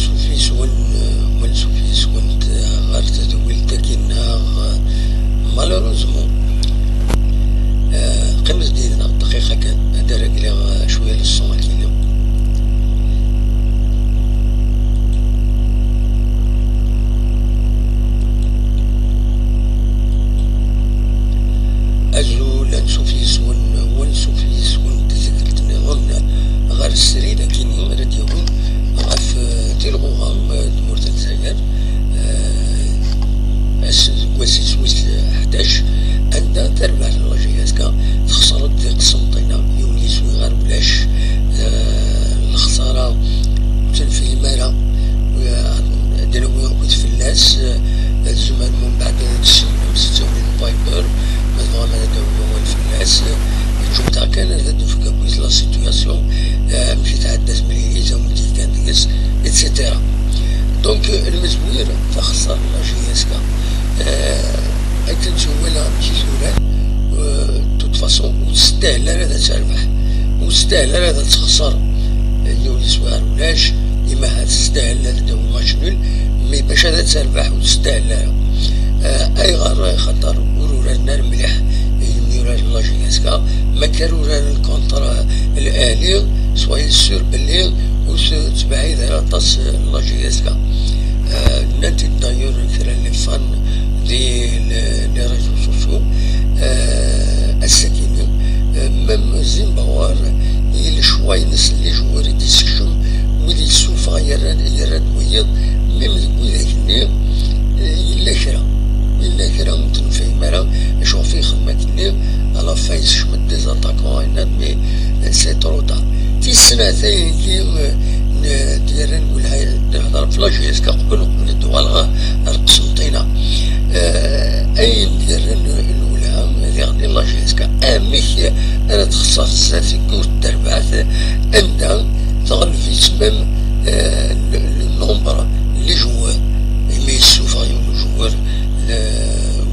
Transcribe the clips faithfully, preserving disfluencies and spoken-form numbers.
Ansuf yes-wen, eh, u ansuf yes-went, eh, ɣer tedwilt-agi-nneɣ, eh, malheureusement. Eh, qqimet-d yid-neɣ dqiqa kan, ad d-regleɣ, eh, cwiya le son-agi-nni. Azul, ansuf yes-wen, u ansuf yes-wen tizekkelt nniḍen ɣer srid akini ara d-yawin ɣef, eh, tilɣuɣa, eh, n tmurt n Lezzayer, eh, ass deg wass-is wis ḥdac, anda tarbaɛt n la J S K texṣer-d di Qsenṭina, yiwen yiswi ɣer ulac, eh, lexsara ur tenfihim ara, eh, ad d-nawi akk fell-as, eh, tzemrem mbeɛd ad tessinem s ttawil n Viber, ma tebɣam ad d-awim awal fell-as, eh, ǧǧemt-aɣ kan ad d-nefk akk la situation, eh, amek i tɛedda temlilit, amek i kan deg-s, et cetera. Donc, eh, lmezwir, taxeṣṣar n la J S K, eh, akken ttwaliɣ amek i tura, eh, de toute façon, ur testahel ara ad terbeḥ, ur testahel ara ad texṣer, eh, yiwen yiswi ɣer ulac, imaha testahel ad d-tawi match nul, mais bac ad terbeḥ ur testahel ara. Eh, ayɣer? Xaṭer ur uraren ara mliḥ yimyuraren n la J S K, ma kan uraren contre Al Ahli, soyez sûr belli ur tettbeɛɛid ara aṭas, eh, la J S K. Eh, nnant-id d'ailleurs kra n les fans di les, les réseaux sociaux, eh, ass-agi-nni, eh, même Zimbabwe, i le choix-ines n les joueurs i d-yessekcem, wid yessufeɣ yerra-d, yerra-d wiyiḍ, même deg widak-nni, eh, yella kra, yella kra ur t-nefhim ara, acu ɣef yexdem akkenni, à la fin yessekcem-d des attaquants, yenna-d, mais, eh, c'est trop tard. Tis snat ayagi, eh, n-, d-yerran lwelha, d-nehder ɣef la J S K qbel, uqbel ad d-uɣaleɣ ɣer Qsenṭina. Eh, ayen d-yerran lwelha, diɣen i la J S K, amek ara texṣer zdat deg ur terbaɛt, anda teɣleb-itt même, eh, le, le nombre n les joueurs, imi yessufeɣ yiwen ujewwer, le,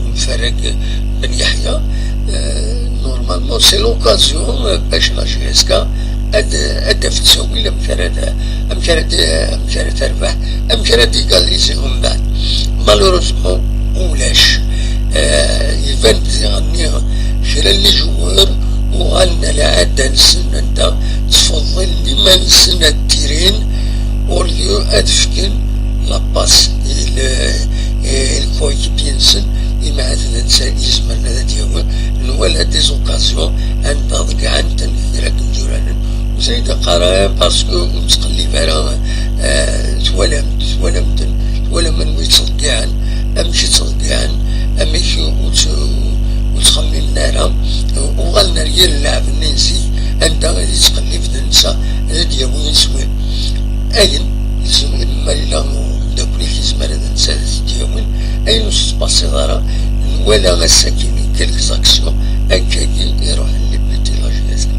umfarag Ben Yeḥya, eh, normalement c'est l'occasion, eh, bac la J S K ad, ad d-taf ttawil amek ara d-, amek ara d-, amek ara terbeḥ, amek ara d-égaliser umbeɛd. Malheureusement, ulac. Eh, iban-d diɣenni kra n les joueurs uɣalen ar lɛada-nsen, anda ttfeḍḍilen iman-nsen ad d-tirin, au lieu ad fken la passe i le, i le coéquipier-nsen, imahat d netta i izemren ad d-yawi. Nwala des occasions anda ḍeggɛen-ten kra n yimyuraren. Ur ten-id-qqar ara parce que ur nettqellib ara, eh, twalam, twalam-ten, twalam anwa yettḍeggiɛen, amek i ttḍeggiɛen, amek ur tt-, ur ttxemmimen ara, uɣalen ar yir lɛeb-nni n zik, anda i yettqellib d netta, ad d-yawi iswi. Ayen, ma yella umeddakel-ik yezmer ad netta ad t-id-yawin, ayen ur s-tettpassiḍ ara, nwala ass-agi quelques actions, akkagi iruḥen les buts la J S K.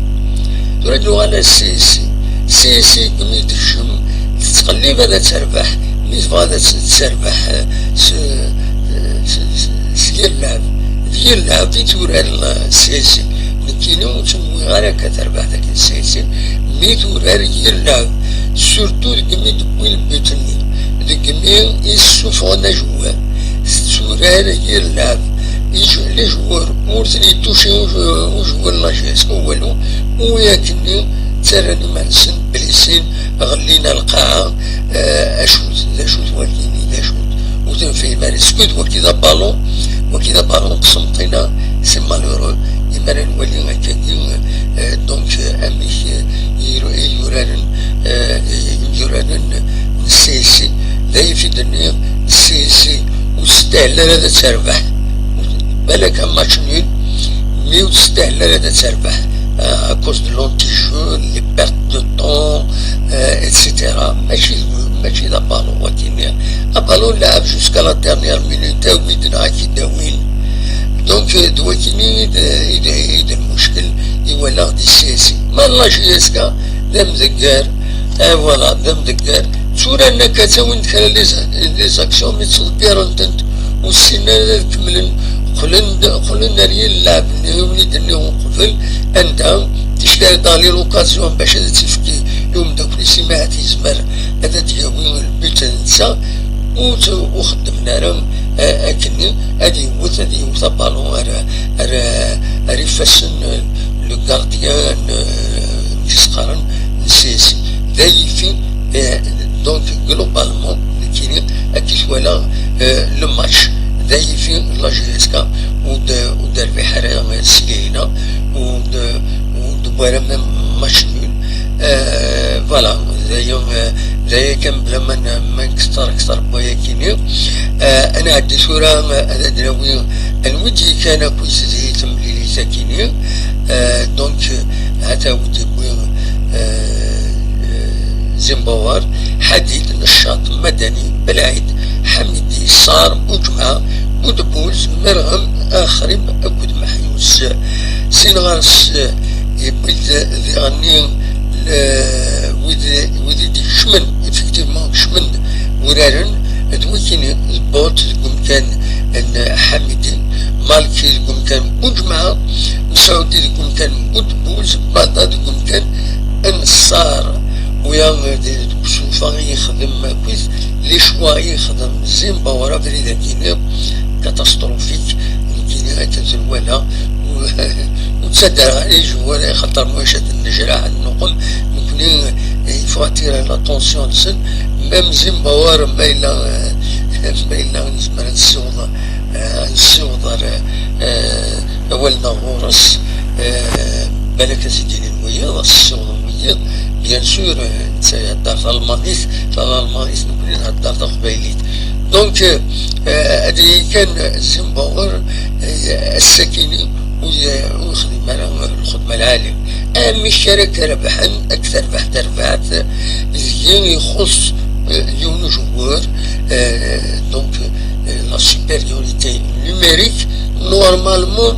Tura ad nuɣal ar C S C. C S C, imi d-tekcem, tettqellib ad terbeḥ, mi tebɣa ad terbeḥ, eh, s, s, s, s yir lɛeb. D yir lɛeb i turar la C S C. Nekkini ur tt-nwiɣ ara akka terbeḥt akken C S C, mi turar yir lɛeb, surtout deg mi d-wwin but-nni, deg mi i ssufɣen ajewwar, tetturar yir lɛeb, ij-, les joueurs ur ten-yettuci uj-, ujewwar n la J S K walu, u yakkenni ttarran iman-nsen blisin, ɣellin ar lqaɛa, eh, acu-t, d acu-t wagini, d acu-t, ur t-nefhim ara. Est-ce que d wagi d abalun, wagi d abalun n Qsenṭina, c'est malheureux, imi ara nwali akkagi, eh, donc, eh, amek, eh, i yur-, i yuraren, eh, i yuraren n C S C, d ayen i d-nniɣ, C S C ur testahel ara ad terbeḥ, balak un match nul, mais ur testahel ara ad terbeḥ, eh, à cause de l'anti-jeu, les pertes de temps, eh, et cetera. Mačči d, mačči d abalun wagini. Abalun lɛab jusqu'à la dernière minute, awi-d neɣ ad k-id-awin. Donc, eh, d wagini i d, i d, i d lmuckel i walaɣ di C S C. Ma la J S K d amdegger, eh, voilà, d amdegger. Tturaren akka, ttawin-d kra les, les actions, mi ttḍeggiren-tent, ur ssinen ara ad kemmlen, qqlen-d, qqlen ar yir lɛeb-nni i wen-id-nniɣ uqbel, anda ticki ara d-teɣli l'occasion bac ad tt-ifk i umeddakel-is, imahat yezmer ad d-yawi lbut netta ur t-, ur xeddmen ara, eh, akkenni, ad yewwet, ad yewwet abalun ar, ar, ar ifassen, eh, le gardien, eh, amek i s-qqaren, n C S I. D ayifi, eh, donc, globalement, nekkini, akka i twala, eh, le match. D ayifi n la J S K, ur d-, ur d-terbiḥ ara, eh, s Gayna, ur d-, ur d-wwin ara même match nul. Eh, voilà, d aya, eh, d aya kan, bla ma n-, ma nkettar kter n wayakini. Eh, ad nɛeddi tura, eh, ad d-nawi anwa i d-yekkan akkit di temlilit-akini. Eh, donc, eh, hata wi d-yewwi, eh, eh, Zimbawar, Ḥadid, Neccaṭ, Madani, Belɛid, Ḥamidi, Ṣar, Buǧemɛa, Budbuz, Mirɣem, Axrib akked Meḥyus. Sin ɣer-s, eh, yewwi-d diɣenni, le-, wid, wid i d-ikecmen, effectivement, kecmen-d uraren, d wikini, d Bot deg umkan n Ḥamidi, Malki deg umkan n Buǧemɛa, Mesɛudi deg umkan n Budbuz, Bada deg umkan n Ṣar. Uya, eh, d, deg usufa i yexdem akkit, les choix i yexdem Zimbawar abrid-agi-nni, catastrophique, nekkini akken t-nwala, ur, ur ttaddareɣ ara i joueurs, axaṭer ma ulac ad nnejraḥ, ad nnuqem, nekkni, eh, il faut attirer l'attention-nsen, même Zimbawar ma yella, eh, ma yella nezmer ad nessiweḍ, eh, ad nessiweḍ ar, eh, awal-nneɣ ɣur-s, eh, balak ad s-id-inin wiyiḍ, ad s-ssiwḍen wiyiḍ, bien sûr, eh, netta ihedder talmanit, talalmanit, nekkni nhedder taqbaylit. Donc, eh, eh, ad yili kan Zimbabwe, eh, ass-akini ur y-, ur yexdim ara lxedma lɛali. Amek ara k-rebḥen, ad k-terbeḥ terbaɛt, deg-i ixuṣṣ, eh, yiwen ujewwer, eh, donc, eh, la supériorité numérique, normalement,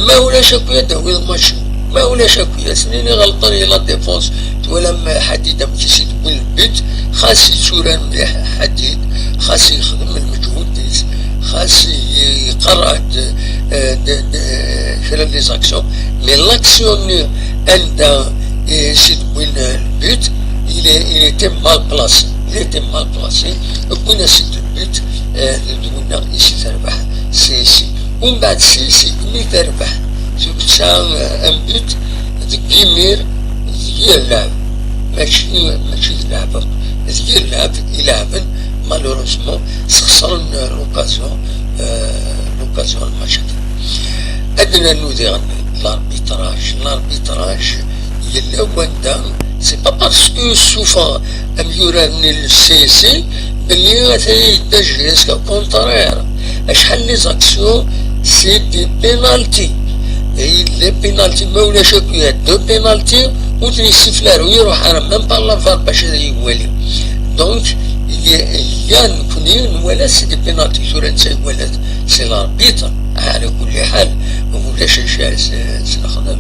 ma ulac akk ad d-tawiḍ match, ma ulac akk, ass-nni ɣelṭen i la défense, twalam Ḥadid amek i s-id-wwin le but, xas yetturar mliḥ Ḥadid, xas yexdem lmeǧhud-is, xas yeqerra-d, eh, d, d, kra n les actions, mais l'action-nni anda i s-id-wwin le but, il est, il était mal placé, il était mal placé, wwin-as-id le but, eh, d winna i s-terbeḥ C S I. Umbeɛd C S I mi terbeḥ, tesɛa, eh, un but deg yimir, deg yir lɛeb, mačči, mačči d lɛeb akk, deg yir lɛeb i lɛeben, malheureusement, sxesren, eh, l'occasion, eh, l'occasion n match-agi. Ad d-nernu diɣen l'arbitrage. L'arbitrage yella wanda, c'est pas parce que suffeɣ amyurar-nni n le C S I belli atan yedda jusqu'à contraire. Acḥal les actions, c'est des pénalties. Et les pénalties, ma ulac akk, il y a deux pénalties, ur ten-yessifla ara, ur iruḥ ara, même pas la var bac ad iwali. Donc, il y a, il y a, nekkni nwala c'est des pénalties, tura netta iwala c'est l'arbitre. Ɛla kulli ḥal, ulac acu ara s-, s-nexdem.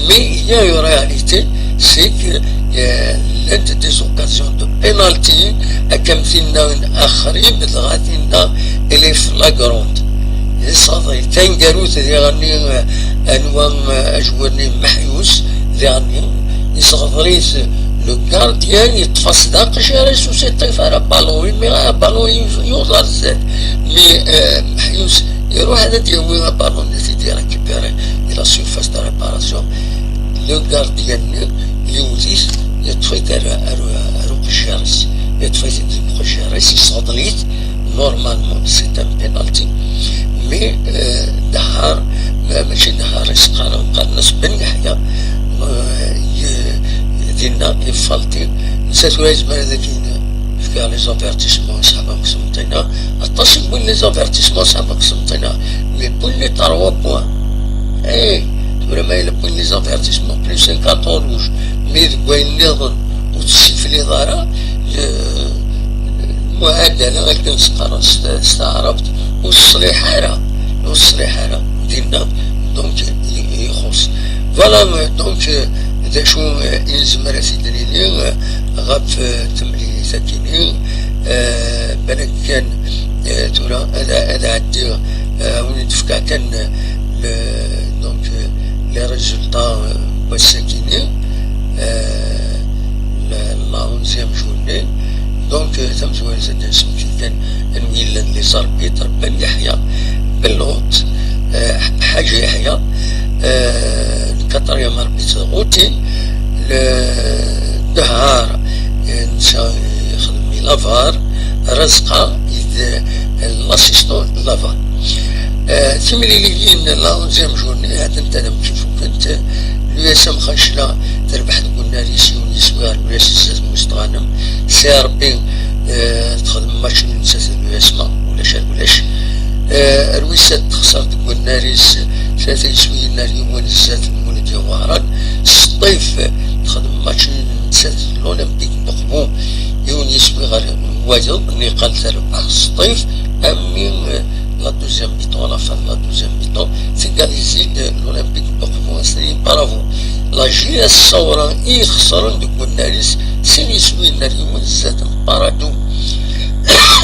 Mais il y a une réalité, c'est que, euh, llant des occasions de pénalty, akka am tinna n Axrib, dɣa tinna, elle est flagrante. Iṣaḍ-, taneggarut diɣenni, euh, anwa, euh, ajewwir-nni Meḥyus, diɣenni, yesɣeḍer-it le gardien, yeṭṭef-as d aqciṛ-is, ur s-iṭṭif ara ballon, imi ballon yuḍ ar zdat. Mais, euh, Meḥyus, iruḥ ad d-yawi aballon, ad t-id-irécupérer di la surface de réparation. Le gardien-nni yewwet-it, yeṭṭef-it ar, ar, ar uqejjir-is. Yeṭṭef-it deg uqejjir-is, yesseɣḍel-it. Normalement, c'est un penalty. Mais, euh, Dehar, ma-, mačči Dehar, is-, qqaren, qqaren-as Ben Yeḥya, euh, y-, dinna, ifalti. Netta tura yezmer ad ak-yefk les avertissements, ṣṣeḥba n Qsenṭina. Aṭas i yewwin les avertissements, ṣṣeḥba n Qsenṭina. Mais wwin les trois points. Eh, tura ma yella wwin les avertissements, plus un carton rouge. Mais deg wayen nniḍen, ur tessifliḍ ara, le-, lmuɛadala, akken s-qqaren s, s taɛrabt, ur teṣliḥ ara, ur teṣliḥ ara, dinna, donc, i, ixuṣṣ. Voilà, donc, d acu, eh, i nezmer ad t-id-nini, eh, ɣef, eh, temlilit-agi-nni, eh, balak kan, eh, tura ad, ad ɛeddiɣ, eh, ad wen-d-fkeɣ kan, eh, le, donc, eh, les résultats, eh, n wass-agi-nni, eh, la, la onzième journée. Donc, euh, tamezwarut ad d-nsemmi kan anwi yellan les arbitres, Ben Yeḥya, Belɣut, euh, Ḥaǧi Yeḥya, euh, le quatrième arbitre Routi, le Dehar, euh, netta ixeddem i la var, Razqa, i d, euh, l'assistant la var. Euh, timliliyin, la onzième journée, hatent ad am-kifukent. L'U S M Xancla terbeḥ deg unnar-is yiwen yiswi ɣer Lwis zdat Mustɣanem. C R B, euh, texdem match n nettat d l'U S M, ulac ar ulac. Euh, Rwisat texṣer deg unnar-is tlata yiswiyen ar yiwen zdat Lmuludya Waɛran. Sṭif texdem match n nettat d l'Olympique Boqbu, yiwen yiswi ɣer wayeḍ, niqal terbeḥ Sṭif, ami, euh, la deuxième mi-temps, la fin de la deuxième mi-temps, tegalizi-d l'Olympique Boqbu, c'est bravo. La J S Saoura i ixesren deg unnar-is sin yiswiyen ar yiwen zdat n Paradou.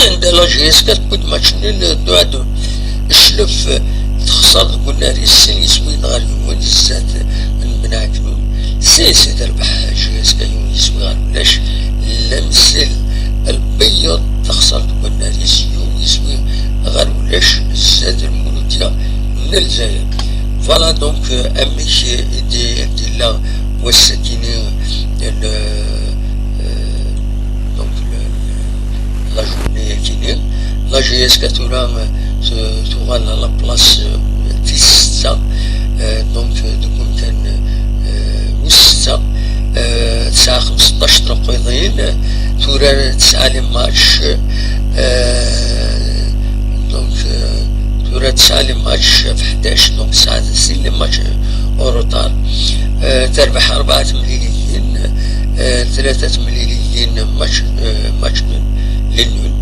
Anda la J S K tewwi-d match nul deux à deux. Cclef texṣer deg unnar-is sin yiswiyen ɣer yiwen zdat n Ben Ɛeknun. Si, si terbeḥ J S K yiwen yiswi ɣer ulac. Lemsel Lbeyyeḍ texṣer deg unnar-is yiwen yiswi ɣer ulac zdat Lmuludya n Lezzayer. Voilà donc, euh, amek i d-, i d-yella wass-akini, le, euh, donc le, le, la journée-akini. La J S K tura, euh, tu-, tuɣal à la place, euh, tis setta, euh, donc, euh, deg umkan, euh, wis setta, euh, tesɛa xmesṭac tneqqiḍin, tura tesɛa les matchs, euh, donc, euh, tura tesɛa les matchs ɣef ḥdac, donc tesɛa sin les matchs en retard. Euh, terbeḥ rebɛa temliliyin, euh, tlata temliliyin match, euh, match nul, les nuls.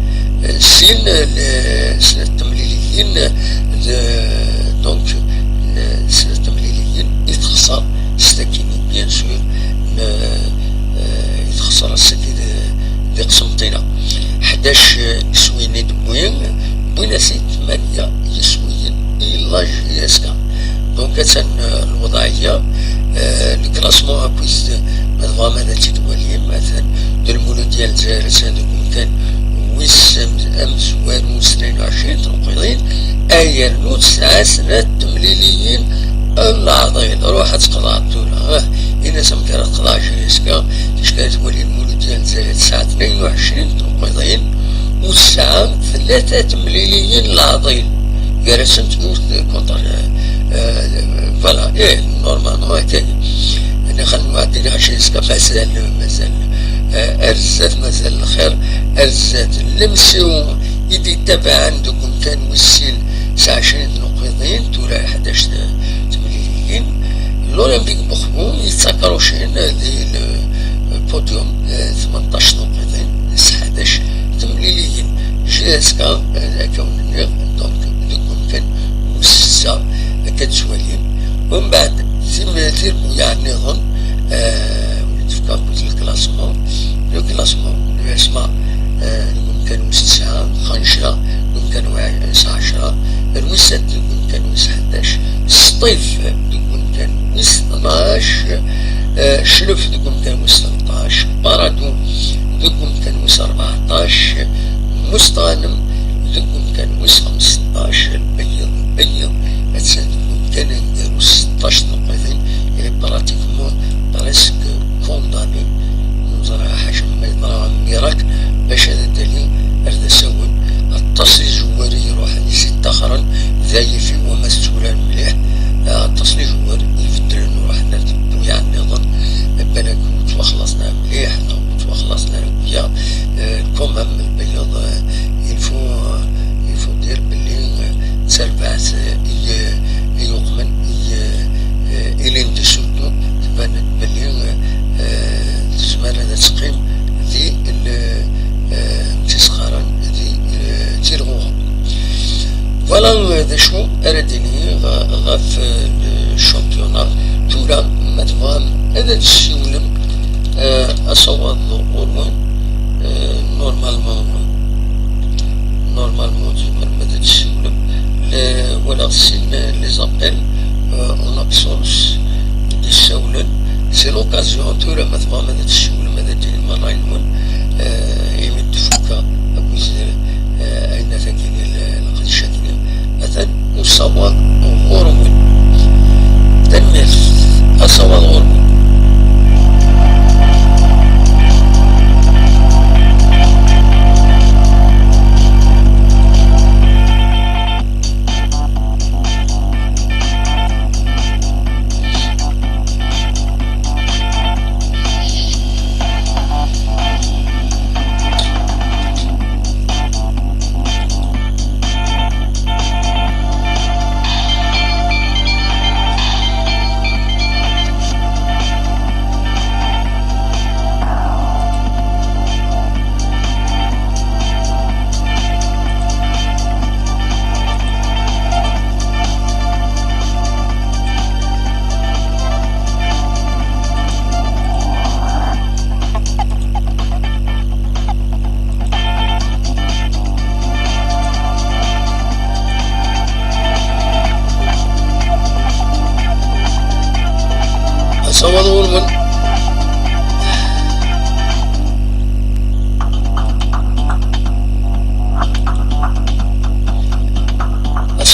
Euh, sin, euh, les, snat temliliyin, euh, donc, euh, snat temliliyin i texṣer s takini, bien sûr, n, euh, i texṣer ass-agi d, di Qsenṭina. Ḥdac, euh, iswiyen i d-wwin, wwin-as-id tmanya yiswiyen i la J S K. Donc, atan, euh, lewḍeɛ-ya, euh, le classement akkit, ma tebɣam ad tt-id-twalim, atan d Lmuludya n Lezzayer, atan deg umkan wis am-, amezwaru s tnayen u ɛecrin tneqqiḍin, ay yernu tesɛa snat temliliyin n leɛḍil. Ruḥ ad tqeḍɛeḍ tura, ah, in-as amek ara tqeḍɛeḍ J S K, ticki ad twali Lmuludya n Lezzayer tesɛa tnayen u ɛecrin tneqqiḍin, u tesɛa tlata temliliyin n leɛḍil. Gar-asent yiwet contre, euh, euh, voilà, eh, normalement, akka. Nixen Muɛeddin Ɛciska mazal, mazal, euh, ar zdat, mazal lxir, ar zdat. Lemsiw i d-ittabaɛen deg umkan wis sin, tesɛa ɛecrin tneqqiḍin, tura ḥdac temliliyin. L'Olympique Boqbu yettakarucin di le podium, euh, tmenṭac tneqqiḍin, s ḥdac temliliyin. J S K, euh, akka wen-nniɣ, donc, deg umkan wis setta, akka d-tettwalim. Umbeɛd, tim-, tirbuyaɛ nniḍen, euh, ur d-tefka akked le classement. Le classement, l'U S M A, euh, deg umkan wis tesɛa, Xancra, deg umkan wis ɛecra, Rwisat, deg umkan wis ḥdac, Sṭif, deg umkan wis tnac, euh, Cclef, deg umkan wis tleṭṭac, Paradou, deg umkan wis rbeɛṭac, Mustɣanem, deg umkan wis xmesṭac, Lbeyyeḍ, Lbeyyeḍ, attan deg umkan aneggaru s seṭṭac tneqqiḍin, il est pratiquement presque condamné. Ur neẓri ḥaca ma yeḍra miracle bac ad d-tali ar d asawen. Aṭas n izewwar i iruḥen i s-ittaxren, d ayifi wama tetturar mliḥ. Aṭas n izewwar ibeddlen, ruḥen ar tbuyaɛ nniḍen, balak ur ttwaxlaṣen ara mliḥ, neɣ ur ttwaxlaṣen ara akk. Euh, quand même, Lbeyyeḍ, euh, il faut, euh, il faut dire belli, euh, d tarbaɛt, euh, i, euh, i yuqmen, i, euh, euh, ilindi surtout, tban-d belli, euh, euh, tezmer ad teqqim di l-, euh, tisɣarin di, euh, Tirɣuɣa. Voilà, euh, d acu ara d-iniɣ, euh, ɣef, euh, le championnat. Tura, ma tebɣam ad d-tessiwlem, euh, asawaḍ ɣur-wen, euh, normalement, normalement, tzemrem ad d-tessiwlem. Le-, walaɣ sin, euh, les appels, euh, en absence, d-issawlen. C'est l'occasion, tura ma tebɣam ad d-tessiwlem, ad d-tinim ṛṛay-nwen, euh, imi d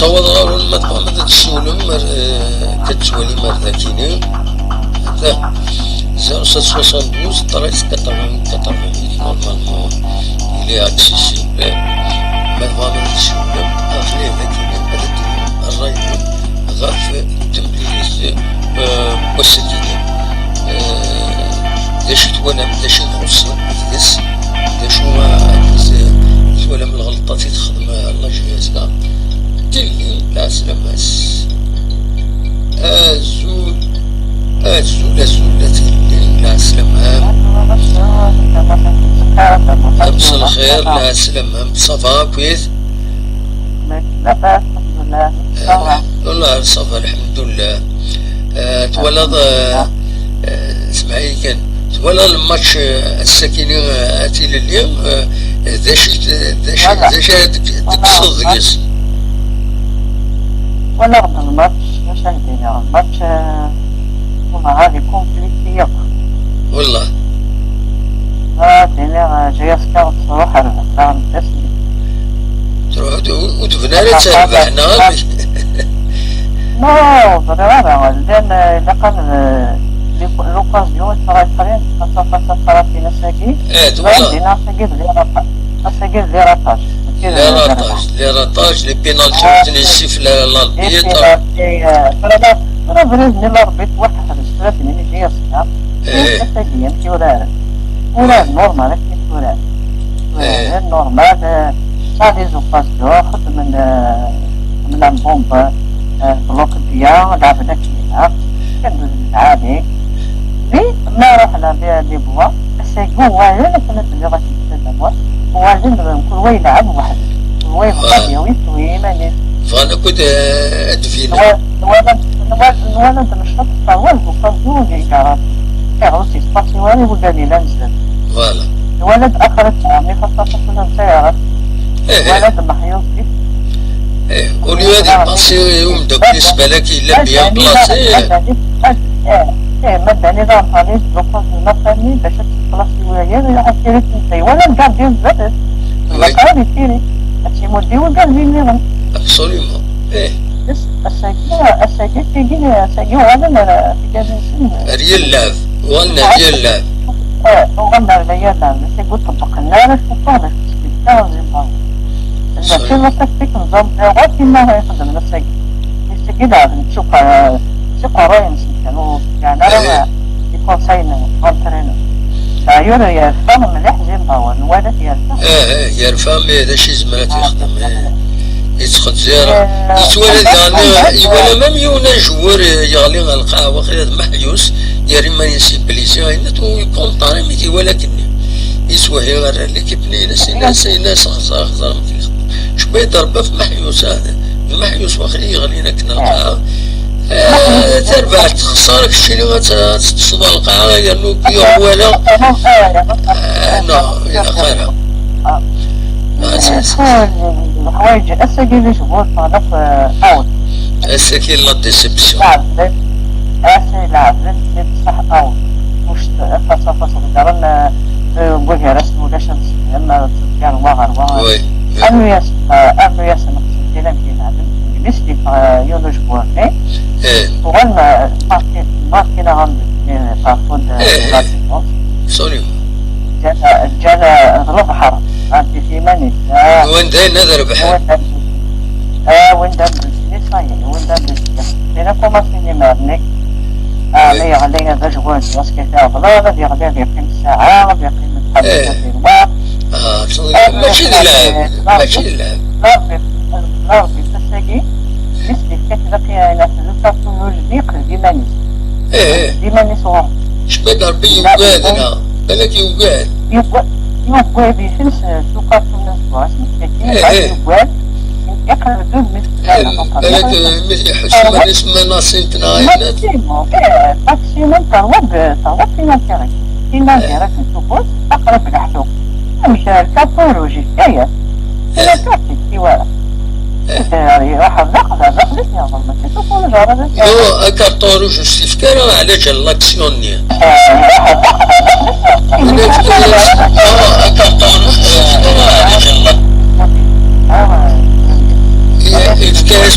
Tawaḍ ɣur-wen, ma tebɣam ad d-tessiwlem, ar, eh, ad tettwalim ar dakini. Ata, zéro sept soixante-douze treize quatre-vingts quatre-vingt-huit, normalement, il est accessible. Ma tebɣam ad d-tessiwlem, aql-i dakini, ad d-tinim ṛṛay-nwen ɣef temlilit, eh, n wass-agi. Eh, d acu i twalam, d acu i txuṣṣem deg-s, d acu, eh, i twalam lɣelṭat i texdem, eh, la J S K? Tilli, lɛeslama-s. Azul, azul, azul, a Tilli, lɛeslama. Mselxir, lɛeslama, ça va, akkit? Labas, alḥemdullah. Ça va. Wallah, ça va, alḥemdullah. Eh, twalaḍ, eh, eh, semmeḥ-iyi kan, twalaḍ lmatch, eh, ass-akini, eh, a Tilelli, eh, d acu i t-, d acu, d acu ara d-, d-tekkseḍ deg-s? Walaɣ-d lmatch, acu ara d-iniɣ, lmatch, eh, umɛad ikompliki yakk. Wallah. Ah, d-iniɣ, eh, J S K tettruḥ ar daɣen d asmi. Truḥ ur, ur tebni ara d tarbaḥt, neɣ amek? Non, ẓriɣ ara, llan, eh, ilaq ad, eh, l'occasion i ttṛaṭrin, face à face i ttṛaṭrin ass-agi. Eh, d wala. Din ass-agi d les rattrages. Ass-agi d les rattrages. Mačči d les rattrages, les rattrages, les pénalties ur ten-yessifel ara l'arbitre. Tura, tura abrid-nni n l'arbitre, waḥed, s tlata n yimejja. Eh. Ass-agi, amek i uraren? Urar normal, akken i turar. Eh. Urar normal, eh, ça les occasions, xedmen, eh, xedmen un bombe, eh, bloc bien, lɛeben akken ilaq, kan d lɛali. Mais ma ruḥen les, les bois, ass-agi uɣalen akken ad d-nniɣ akken d les bois, uɣalen mkul wa yelɛeb weḥd-s, mkul wa yebɣa ad yawi s iman-is. Bɣan akk ad, eh, ad d-binen. Nwala-d, nwala-d mecṭuḥ terwa deg ufazu n yigarad. Ayɣer ur s-yesṭasi wara i wigad yellan zdat? Voilà. Nwala-d axir-is, ɛemmi Faṭma Faṭma n Sayarat. Eh, eh. Nwala-d Meḥyuẓ. Eh, au lieu ad yeṭṭasi i umeddakel-is, balak yella bien placé. Eh, ma d-ani d aɛeṭṭar-is, d uqus n la famille, bac ad teṭṭlas i waya, ad tiri tnsa. Nwala-d gardien zdat-s. Oui. Baqar ad yettiri. Ad tt-imuddi wigad-nniḍen. Absolument. Eh. Ass-agi, ass-agi, tigi, ass-agi uɣalen ar tigad-nsen. Ar yal lɛeb. Uɣalen ar yal lɛeb. Eh, uɣalen ar yal lɛeb. Ass-agi ur ṭebbqen ara ccufa d acu s-yefka Zimbabwe. Mačči d aṭaktik n Zimbabwe, akken ara ixeddmen ass-agi. Ass-agi lɛeben s uqerray-nsen kan, ur sɛan ara ikunsayen n l'entraîneur. D'ailleurs, yerfa mliḥ Zimbabwe, nwala-t yerfa. Eh, eh, yerfa, mais d acu yezmer ad t-yexdem? Eh, yettxezzir. Eh, yettwala daɣen, eh, iwala même yiwen ajewwer, eh, yeɣli ɣer lqaɛa, waqila d Meḥyus, yerra iman-is iblisi, ayen ur ikunṭari mi t-iwala akkenni. Yettwahi ɣer l'équipe-nni, yenna-as, yenna-as, yenna-as, xẓer, xẓer amek i yexdem. Cebba-yi-d Rebbi ɣef Meḥyus, ah, d Meḥyus waqila yeɣlin akken lqaɛa. Eh, tarbaɛt texṣer, keččini ad t-, ad teṭṭseḍ ɣer lqaɛa, yernu ur k-yuɣ wara. Ah, non, ilaq ara. Ah, c'est, c'est, c'est. Leḥwayeǧ, ass-agi d ijbur ffɣen akk, eh, out. Ass-agi la déception. Lɛebden, ass-a lɛebden, c'est bṣaḥ out. Mec, face à face, heddren, eh, eh, gar-asen ulac amsefham, eh, ttḍeggaren wa ɣer wa. Oui, oui. Rnu-yasen, eh, rnu-yasen, qsed kan amek i lɛeben. Imi s-d-yeffeɣ, eh, yiwen ujbur-nni. Eh. Uɣalen, eh, marki, markin aɣan-d, eh, partout de, eh, de la défense. Absolument. Ǧǧan, ǧǧan, eh, d lebḥer, ɣer iman-is. Ah. Win d ayen ad rebḥen. Win d ayen, ah, win d ayen d-, ça y est, win d ayen d-, dina kumasin imar-nni. Ah, oui. Ma yeɣli d ajgu n twaskit iɣeblan, ad yeɣli ad yeqqim ssaɛa, ad yeqqim d xemsa. Eh. Di lweqt. Ah, absolument. Ah, mačči d lɛeb, eh, mačči d lɛeb. Rebbi, Rebbi, ass-agi, mi s-d-yefka tlaqi-, la, le carton rouge-nni, yeqleb iman-is. Eh, eh. Yeqleb iman-is ɣur-, cebba-d Rebbi yugad, neɣ? Balak yugad. Yugad, yugad, yekles s ukarṭun n tebɣas, eh, eh, yugad, iqleb-d udem-is. Eh, balak, eh, mi iḥuss iman-is ma nasint neɣ ayen. Maximum, eh, maximum terwa-d, terwa-d pénalty. Pénalty, eh, ara tent-tufus, aqrab leḥlu. Amek, eh, le carton rouge yefka-yas? Eh. Pénalty ur tt-yefki wara. Eh. Eh, iruḥ daxel, daxel i t-yaḍen, mačči d ukunjar ara t-yaḍen. Non, un carton rouge ur s-yefki ara, ɛlaǧ n l'action-nni. Eh, iruḥ daxel, daxel i t-yaḍen. Non, un carton rouge ur s-yefki ara, ɛlaǧ n la-, eh, eh, yefka-yas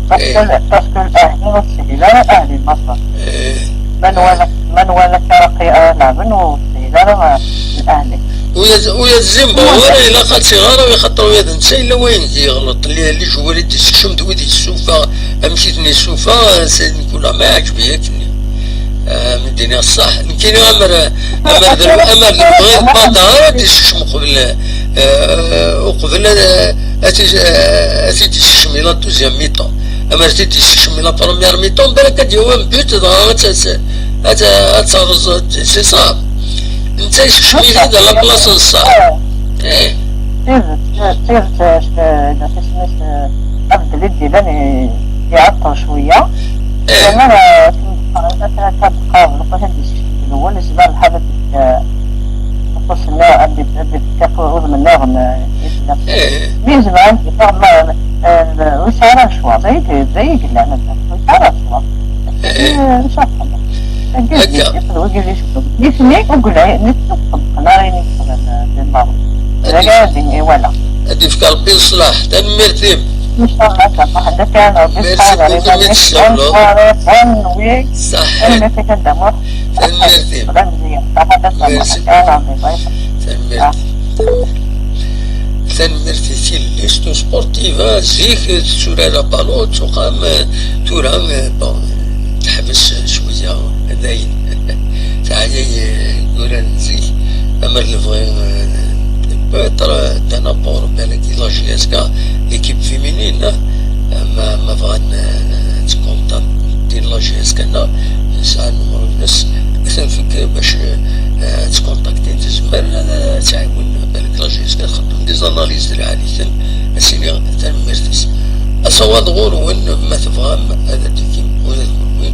Parce que, parce que l'Ahli ur teshil ara l'Ahli n Maṣer. Ma nwala, ma nwala Taraqi ara leɛben ur teshil ara l'Ahli. Ula d, ula d Zimbabwe ur ilaq ad tiɣ ara, xaṭer ula d netta yella wayen d-yeɣleṭ, li, li joueurs i d-yessekcem d wid yessuffeɣ, amek i ten-yessuffeɣ, c'est Nicolas ma iɛǧeb-iyi akken. Ah, mi d-iniɣ ṣṣeḥ, nekkini amer, amer d, amer d lebɣi d Badar ara d-yessekcem uqbel, ah, uqbel ad, ad t-, ah, ad t-id-yessekcem i la deuxième mi-temps. Amer t-id-yessekcem i la première mi-temps, balak ad d-yawi un but, dɣa ad t-, ad t-, ad t-, ad terreẓ, c'est ça. Netta yessekcem-it-id à la place n ṣṣeḥ. Eh. Tidet, tidet, eh, d acu isem-is, eh, abeddel i d-yellan i-, iɛeṭṭel cwiya. Eh. Yerna, eh, akken d-qqaren, akken akka d-qqaren, lqut ad d-yessekcem d lwel, yezmer lḥal ad d-, eh, aṭas-nni ad d-, ad d-yefk udem nniḍen, eh, i tella. Eh. Mi yezmer ad d-yeffeɣ ma, eh, ur yesɛi ara lecɣal. D ayen, d ayen yellan, ur yesɛi ara lecɣal. Eh. Eh, ncallah. Akka. Nitni ur gla-, nitni ur ṭebbqen ara ayen i yexdem, eh, Dani Marok. D aya ad d-ini, voilà. Ad d-yefk Rebbi leṣlaḥ. Tanemmirt-im. Ncallah, ncallah. Ḥedd kan Rebbi. Merci beaucoup, bonne soirée, bonne nuit. Ṣaḥḥit. Tanemmirt-ik a Dda Muḥ. Tanemmirt-im. Ṣaḥḥit. Merci beaucoup. Tanemmirt. Ah. Tanemmirt i tilelli, c'est une sportive, ah, zik tetturar abalun, tuqam, eh, tura, eh, bon, teḥbes cwiya, dayen. Teɛya, eh, urar n zik, amer lebɣi, eh, peut-être, eh, d'un apport, balak, la J S K, l'équipe féminine, eh, ma, ma bɣan, eh, ad tkuntaktin la J S K-nneɣ, nesɛa nnumru-ines, ad ten-nefk bac, eh, ad tkuntaktin, tezmer ad, ad tɛiwen, balak, la J S K txeddem des analyses d lɛali-ten, ad s-iniɣ tanemmirt-is. Asawaḍ ɣur-wen, ma tebɣam ad d-tikim ula d kenwi,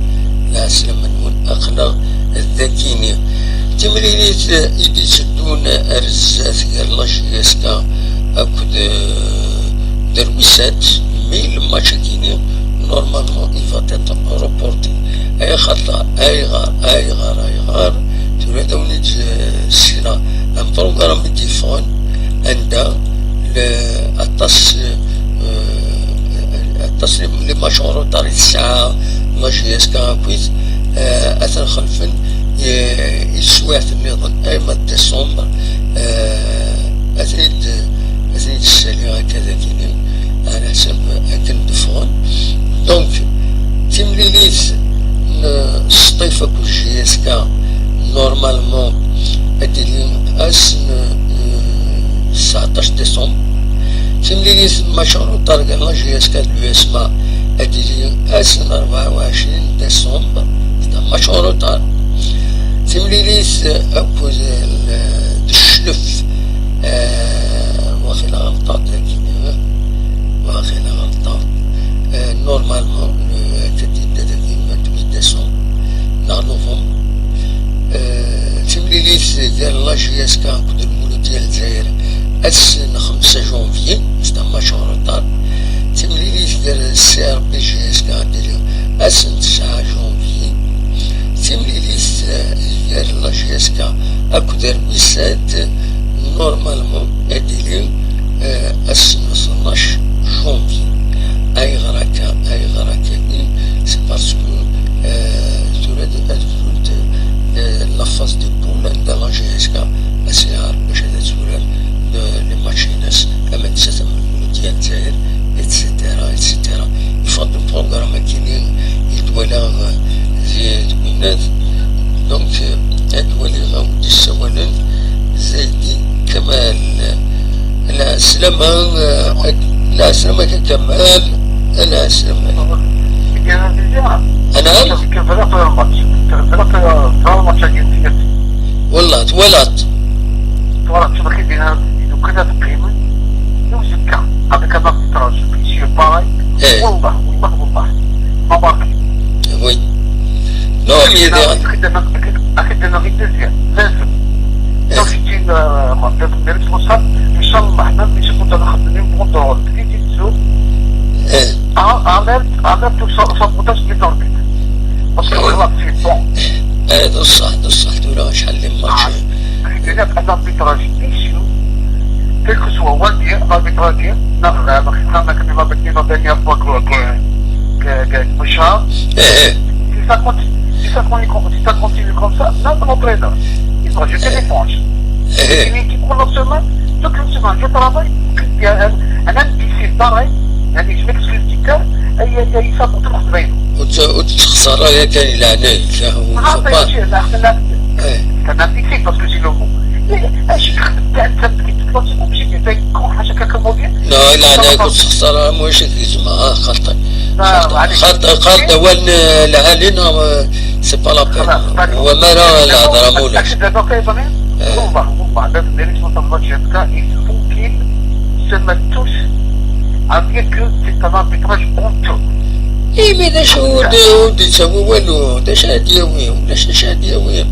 lɛeslama-nwen, aql-aɣ dagi-ni. Timlilit i d-itteddun ar zdat gar la J S K akked, euh, Derwisat, mi le match-agi-nni, normalement, il va être reporté. Ayɣer, ayɣer, ayɣer, ayɣer? Tura ad awen-d-ssekneɣ un programme i d-yeffɣen, anda le, aṭas, euh, aṭas n les matchs en retard i tesɛa la J S K akkit, euh, atan xelfen i, i teswiɛt nniḍen, ayma d décembre, euh, ad ten-id, ad ten-id-ssaliɣ akka dagini, ɛla ḥsab akken d-ffɣen. Donc, timlilit n Sṭif akked J S K, normalement, ad d-tili ass n, euh, tseɛṭac décembre. Timlilit n match en retard gar la J S K d l'U S M A ad d-tili ass n rebɛa u ɛecrin décembre, c'est un match en retard. Timlilit akked, euh, d Cclef, euh, waqila ɣelṭeɣ dagi, waqila ɣelṭeɣ. Euh, normalement, euh, akka d-yedda dagi, vingt-huit décembre, neɣ novembre. Euh, timlilit gar la J S K akked Lmuludya n Lezzayer, ass n xemsa janvier, c'est un match en retard. Timlilit gar C R P J S K ad d-tili ass n tesɛa janvier. Timlilit, euh, gar la J S K akked Derwisat, normalement, ad d-tili, euh, ass n tnac janvier. Ayɣer akka, ayɣer akka-nni? C'est parce que, euh, tura ad, ad bdunt, euh, la phase de poule anda la J S K ad s-iɛer bac ad turar, euh, les matchs-ines, ama d Lmuludya n Lezzayer, et cetera, et cetera. Iffeɣ-d uprogram-agi-nni i d-walaɣ, euh, di, deg winat. Donc, euh, ad waliɣ a wi d-yessawalen, Zaydi Kamal. Lɛeslama, euh, ak-, lɛeslama-k a Kamal. Lɛeslama. Anɛam? Wallah, twalaḍ. Twalaḍ, ttbaki dina, lukan ad qqimen, i uzekka, avec un arbitrage, c'est pareil. Eh. Wallah, wallah, wallah. Ma barki. Oui. Non, mais il y a des... Akid anaɣ i deuxième, lazem. Eh. Donc, c'est une, euh, bon, c'est une responsable, inchallah, même si je compte à la khatmi, bon, dans le petit dessous. Eh. Ah, alerte, alerte, sabotage des arbitres. Parce que, eh, voilà, c'est bon. Eh, d ṣṣeḥ, d ṣṣeḥ, tura acḥal d match. Ah, c'est-à-dire, un arbitrage issu, quel que soit, on va dire, l'arbitrage, non, la, la, la, la, la, la dernière fois que, que, que, que, que, eh, eh. Si ça continue, si ça continue, si ça continue comme ça, même l'entraîneur, il va jeter l'éponge. Eh. C'est une équipe qu'on a semaine, toute une semaine, je travaille, il y a un, un imbécile pareil, يعني، je m'excuse du cœur, il y a, il y a ça pour tout le monde. وت-، وتخسر رايك كاين لعنة. Ah, c'est sûr, là, c'est là. Eh. C'est un imbécile parce que c'est le mot. Mais, eh, je suis très bien, ça me fait tout le monde, c'est obligé de faire une confiance à quelqu'un, mon Dieu. لا، لا، أنا كنت خسارة، ماشي كي زعما، آه، خاطر. خاطر، خاطر قال دوان، آه، العالي، نعم، آه، c'est pas la peine. خلاص، خلاص. هو ما راه الهضرة مولاش. أكيد هذا كيظن. آه. والله، والله، هذا اللي نسمع في الماتش هذا، il faut qu'il se mette tous à dire que c'est un arbitrage honteux. إيه، mais لاش ود-، ود يسوي والو؟ لاش غادي ياوي؟ لاش، لاش غادي ياوي؟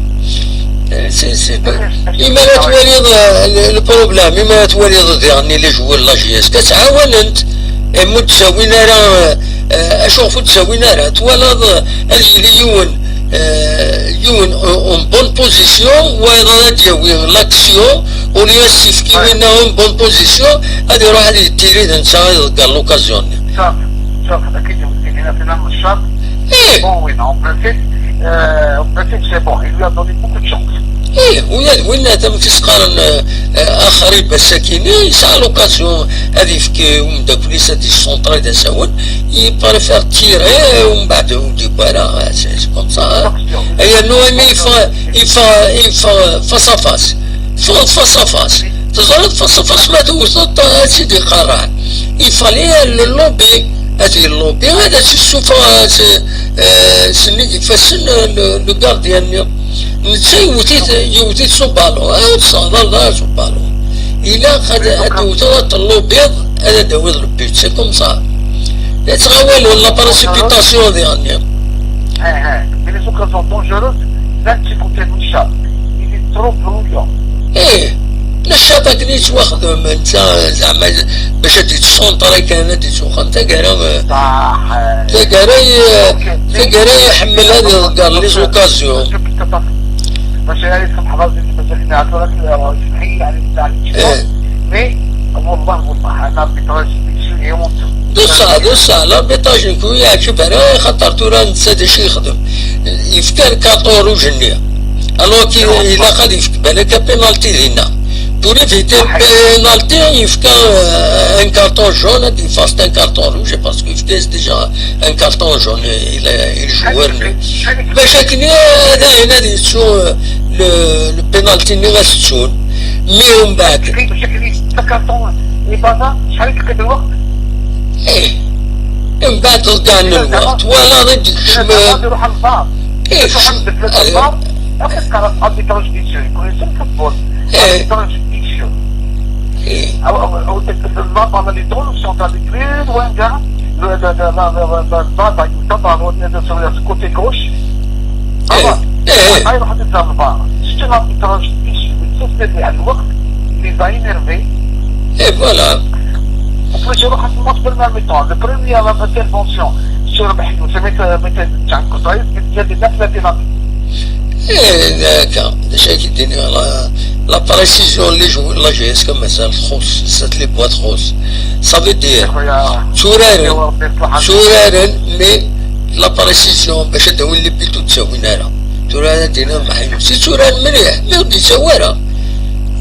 آه، c'est, c'est pas، إما لا تواليض، آه، ال-، البروبلام، إما لا تواليض، يعني، les joueurs la J S K تعاونت. إما تساوينا راه، آه، أشوف تساوينا راه، تواليض، آه، اللي يون، آه، يون en bonne position، وإذا غادي ياوي l'action، وليا سيفكي وينا en bonne position، غادي يروح هذه التيري، نسى، يضيع l'occasion. صافي، صافي، أكيد يمكن لنا في الشهر. إيه. Bon, oui, non, en principe, euh, en principe, c'est bon. Il lui a donné beaucoup de chance. إيه، ويا وين هذا ما كيسقارن، آه، آخر يبقى ساكن، إيه، يسعى l'occasion، هذه يفكي ومداكليس، هذه السونطري دا ساون، يبريفير تيري، ومن بعد ودي بارا، c'est, c'est comme ça، hein. أي نوع ما يفا، يفا، يفا face à face. Face à face. تزرد face à face، ما توصل، آه، سيدي قرع. Il fallait le lobby. هذه اللوبي هذا تشوفها، آه، سني يفسن le, le gardien. نتا يوتيت، يوتيت سو بالون، آه، صافا، لا، سو بالون. إلا خد، هاد يوتيت اللوبي، هذا داوي البيت، c'est comme ça. لا تغاول ولا précipitation ديالنا. اه، اه، mais les occasions dangereuses, là, tu peux faire une chape. Il est Akken yettwaxdem netta, zeɛma bac ad d-yettṣunṭer akken ad d-yettwaxdem taggara. Taggara, taggara iḥemmel ad iḍegger les occasions. Maca ay txedmeḍ azil, maca kna ɛṭurak, eh, semḥi, yani, tsaɛli. Eh. Mais, والله، والله، أنا arbitrage, je suis honte. D ṣṣeḥ, d ṣṣeḥ, l'arbitrage-nni ur yeɛǧib ara, xaṭer tura netta d acu yexdem? Yefka lkarṭun rouge-nni. Alors qu'il ilaq ad yefk balak apénalti dinna. Pour éviter le pénalty, yefka, euh, un carton jaune, ad efface un carton rouge, parce que yefka déjà un carton jaune i, i, i joueur-nni. Bac akken, euh, dayen ad yettu, euh, le, le pénalti-nni ad s-ttun. Mais umbeɛd. Ih. Umbeɛd ḍeggɛen lweqt. Twalaḍ i d-ikcem. Ih. Arbitrage vicieux, يكون يسلم في البول. Arbitrage vicieux. أو، أو، أو تكتب الماما اللي طول، sont allés très loin كاع. لا، لا، لا، لا، لا، لا، لا، لا، يعتبر هو اللي sur le côté gauche. هاي راح تنزل الفار. C'est un arbitrage vicieux، بالنسبة لي على الوقت، اللي va énerver. Et voilà. وكل شيء راح تموت بالميم ميتون. Le premier à l'intervention sur محيو، c'est متى، متى تاع كوتايف، كنت جاب لنا ثلاثين. ايه، هكا، باش هيك يديني la, la précision اللي جو la G S K كما سال خص، سات لي بوا خص. Ça veut dire، تورارن، تورارن، mais la précision باش تداوي les buts تساوي نارا. تورارن دينا محيو. سي تورارن مليح، mais ودي سوارة.